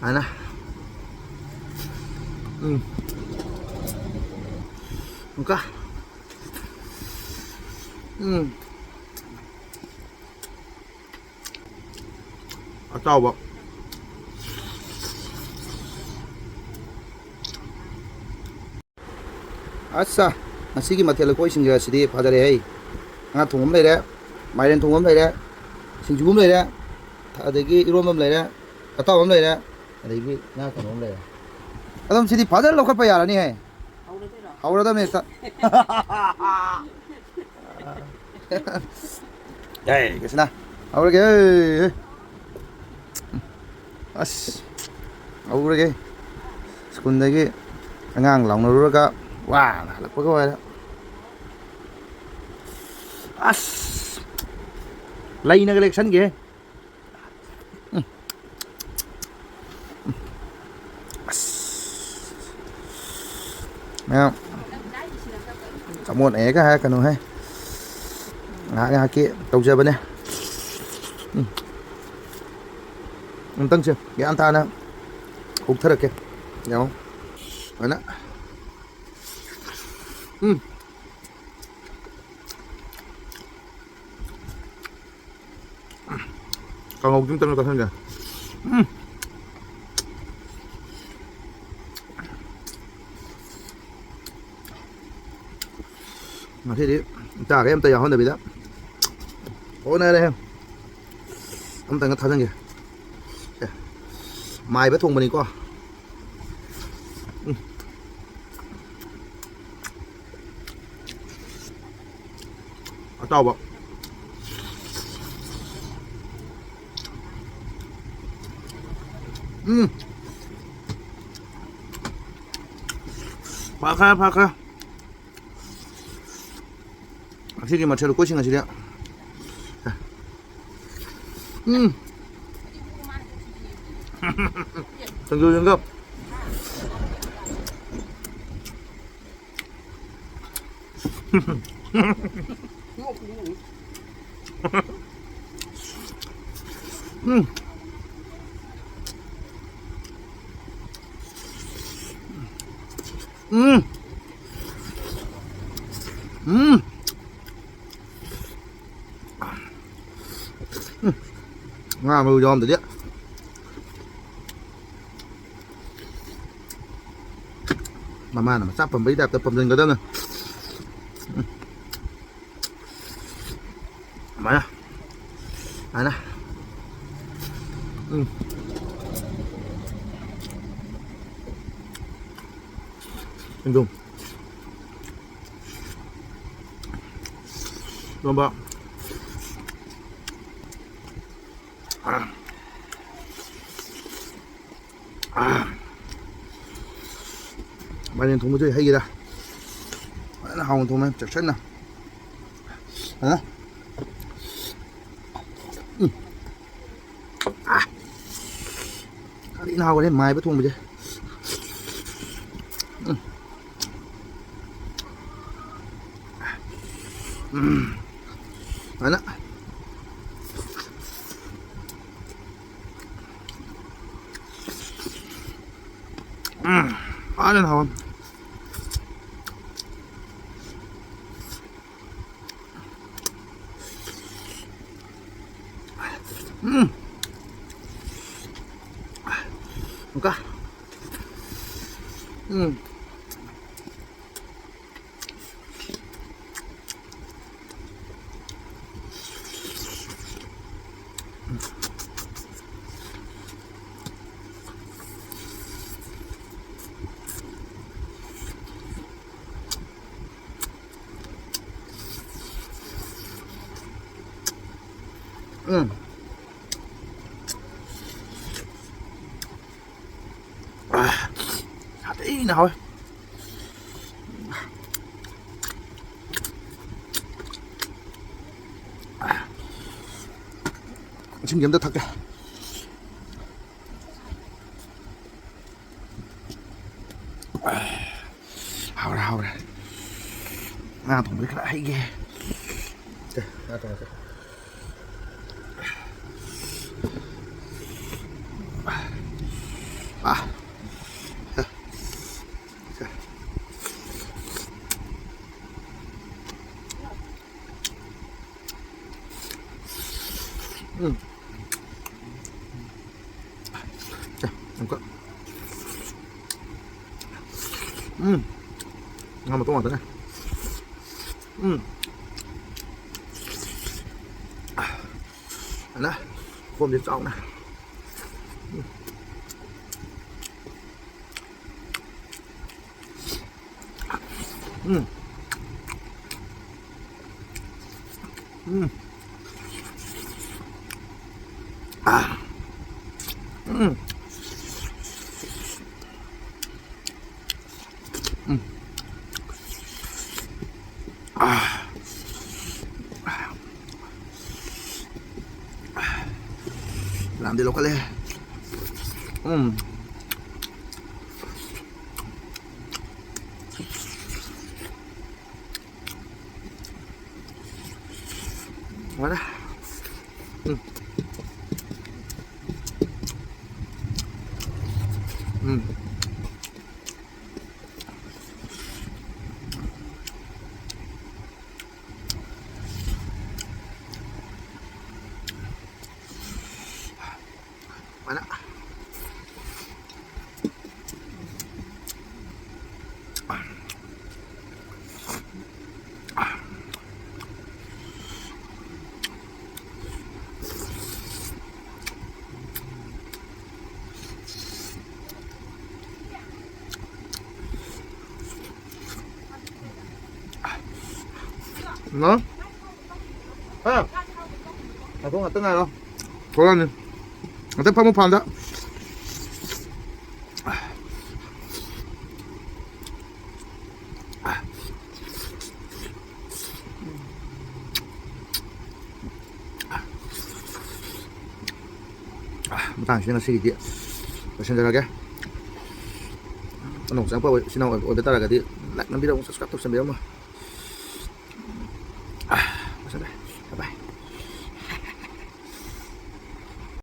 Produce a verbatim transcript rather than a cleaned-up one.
ꯑꯅ꯫ ꯎꯝ꯫ ꯑꯃꯨꯛꯀ꯫ ꯎꯝ꯫ ꯑꯇꯥꯎꯕ꯫ ꯑꯠꯆꯥ, ꯉꯁꯤꯒꯤ ꯃꯊꯦꯜ ꯂꯨꯀꯣꯏꯁꯤꯡꯁꯦ ꯑꯁꯤꯗꯤ ꯐꯖꯔꯦꯍꯦ꯫ ꯉꯥ ꯊꯣꯡꯕ ꯑꯃ ꯂꯩꯔꯦ, ꯃꯥꯏꯔꯦꯟ ꯊꯣꯡꯕ ꯑꯃ ꯂꯩꯔꯦ, ꯁꯤꯡꯖꯨ ꯑꯃ ꯂꯩꯔꯦ, ꯑꯗꯒꯤ ꯏꯔꯣꯟꯕ ꯑꯃ ꯂꯩꯔꯦ, ꯑꯇꯥꯎꯕ ꯑꯃ ꯂꯩꯔꯦ, ꯑꯗꯒꯤ ꯉꯥ ꯀꯩꯅꯣ ꯑꯃ ꯂꯩꯔꯦ꯫ ꯑꯗꯨꯝ ꯁꯤꯗꯤ ꯐꯖꯅ ꯂꯧꯈꯠꯄ ꯌꯥꯔꯅꯤꯍꯦ꯫ ꯍꯧꯔꯗꯣꯏꯔꯣ? ꯍꯧꯔꯗꯕꯅꯦ ꯍꯦꯛꯇ꯫ ꯑꯦ, ꯀꯩꯁꯅꯥ, ꯍꯧꯔꯒꯦ꯫ ꯑꯁ, ꯍꯧꯔꯒꯦ꯫ ꯁ꯭ꯀꯨꯜꯗꯒꯤ ꯑꯉꯥꯡ ꯂꯥꯎꯅꯔꯨꯔꯒ ꯋꯥꯅ ꯍꯜꯂꯛꯄꯒ ꯑꯣꯏꯔꯦ꯫ ꯑꯁ, ꯂꯩꯅꯒ ꯂꯦꯛꯁꯟꯒꯦ꯫ ꯎꯝ꯫ ꯑꯁ꯫ ꯃꯌꯥꯝ, ꯆꯃꯣꯠꯅꯩꯒ ꯍꯥꯏꯔꯛꯀꯅꯨꯍꯦ꯫ ꯉꯥꯏꯍꯥꯛ ꯉꯥꯏꯍꯥꯛꯀꯤ ꯇꯧꯖꯕꯅꯦ꯫ ꯎꯝ꯫ ꯑꯝꯇꯪꯁꯦ ꯒ꯭ꯌꯥꯟ ꯇꯥꯅ ꯍꯧꯊꯔꯛꯀꯦ꯫ ꯌꯦꯡꯉꯣ꯫ ꯁꯨꯃꯥꯏꯅ꯫ ꯎꯝ꯫ ꯀꯥꯡꯍꯧꯁꯤ ꯑꯝꯇꯪ ꯆꯥꯁꯤꯟꯒꯦ꯫ ꯎꯝ꯫ ꯉꯁꯤꯗꯤ ꯏꯆꯥꯈꯩ ꯑꯝꯇ ꯌꯥꯎꯍꯟꯗꯕꯤꯗ ꯍꯣꯠꯅꯔꯦꯍꯦ꯫ ꯑꯝꯇꯪꯒ ꯊꯥꯖꯟꯒꯦ꯫ ꯑꯦ, ꯃꯥꯏꯕ ꯊꯣꯡꯕꯅꯤꯀꯣ꯫ ꯎꯝ꯫ ꯑꯇꯥꯎꯕ꯫ ꯎꯝ꯫ ꯐꯥꯈ꯭ꯔꯦ, ꯐꯥꯈ꯭ꯔꯦ꯫ ꯉꯁꯤꯒꯤ ꯃꯊꯦꯜ ꯂꯨꯀꯣꯏꯁꯤꯡ ꯑꯁꯤꯗꯤ꯫ ꯎꯝ꯫ ꯁꯤꯡꯖꯨꯁꯤꯡꯒ꯫ ꯎꯝ꯫ ꯎꯝ꯫ ꯎꯝ꯫ ꯎꯝ꯫ ꯉꯥ ꯃꯔꯨ ꯌꯥꯎꯔꯝꯗꯗꯤ꯫ ꯃꯃꯥꯅ ꯃꯆꯥ ꯄꯝꯕꯒꯤ ꯇꯥꯏꯞꯇ ꯄꯝꯁꯤꯟꯒꯗꯕꯅꯦ꯫ ꯎꯝ꯫ ꯑꯗꯨꯃꯥꯏꯅ꯫ ꯑꯗꯨꯃꯥꯏꯅ꯫ ꯎꯝ꯫ ꯆꯦꯡꯒꯨꯝ꯫ ꯏꯔꯣꯝꯕ꯫ ꯑꯥ꯫ ꯑꯥ꯫ ꯃꯥꯏꯔꯦꯟ ꯊꯣꯡꯕꯁꯨ ꯍꯩꯒꯦꯗ꯫ ꯐꯖꯅ ꯍꯥꯎꯅ ꯊꯣꯡꯉꯦ, ꯆꯦꯛꯁꯤꯟꯅ꯫ ꯐꯖꯅ꯫ ꯎꯝ꯫ ꯑꯥ꯫ ꯀꯔꯤꯅ ꯍꯥꯎꯈ꯭ꯔꯦ ꯃꯥꯏꯕ ꯊꯣꯡꯕꯁꯦ꯫ ꯎꯝ꯫ ꯎꯝ꯫ ꯐꯖꯅ꯫ ꯎꯝ꯫ ꯐꯖꯅ ꯍꯥꯎꯔꯦ꯫ ꯎꯝ꯫ ꯑꯃꯨꯛꯀ꯫ ꯎꯝ꯫ ꯎꯝ꯫ ꯑꯥ, ꯁꯥꯊꯤꯅ ꯍꯥꯎꯋꯦ꯫ ꯏꯁꯤꯡꯁꯦ ꯑꯝꯇ ꯊꯛꯀꯦ꯫ ꯍꯥꯎꯔꯦ, ꯍꯥꯎꯔꯦ꯫ ꯉꯥ ꯊꯣꯡꯕꯗꯤ ꯈꯔ ꯍꯩꯒꯦ꯫ ꯁꯦ, ꯉꯥ ꯊꯣꯡꯉꯁꯦ꯫ ꯑꯥ꯫ ꯁꯦ꯫ ꯁꯦ꯫ ꯑꯃꯨꯛꯀ꯫ ꯎꯝ꯫ ꯉꯥ ꯃꯇꯣꯡ ꯉꯥꯛꯇꯅꯦ꯫ ꯎꯝ꯫ ꯑꯅ ꯈꯣꯝꯁꯦ ꯆꯥꯎꯅ꯫ ꯎꯝ꯫ ꯎꯝ꯫ ꯎꯝ꯫ ꯑꯥ꯫ ꯎꯝ꯫ ꯎꯝ꯫ ꯑꯥ꯫ ꯂꯥꯝꯗꯤ ꯂꯧꯈꯠꯂꯦ꯫ ꯎꯝ꯫ ꯂꯣꯏꯔꯦ꯫ ꯎꯝ꯫ ꯎꯝ꯫ ꯁꯨꯃꯥꯏꯅ꯫ ꯅꯣ? ꯍꯥ? ꯉꯥꯏꯈꯣ, ꯉꯥꯛꯇ ꯉꯥꯏꯔꯣ꯫ ꯊꯣꯛꯂꯛꯑꯅꯤ꯫ ꯉꯥꯛꯇ ꯐꯝꯃꯨ ꯐꯥꯟꯗ꯫ ꯃꯇꯥꯡꯁꯤꯗ ꯉꯁꯤꯒꯤꯗꯤ ꯂꯣꯏꯁꯤꯟꯖꯔꯒꯦ꯫ ꯑꯅꯧꯕ ꯆꯪꯉꯛꯄ ꯏꯆꯤꯟ ꯏꯅꯥꯎ ꯑꯣꯏꯕ ꯇꯥꯔꯒꯗꯤ like ꯅꯝꯕꯤꯔꯝꯃꯨ, subscribe ꯇꯧꯁꯟꯕꯤꯔꯝꯃꯨ꯫ ꯂꯣꯏꯁꯤꯜꯂꯦ꯫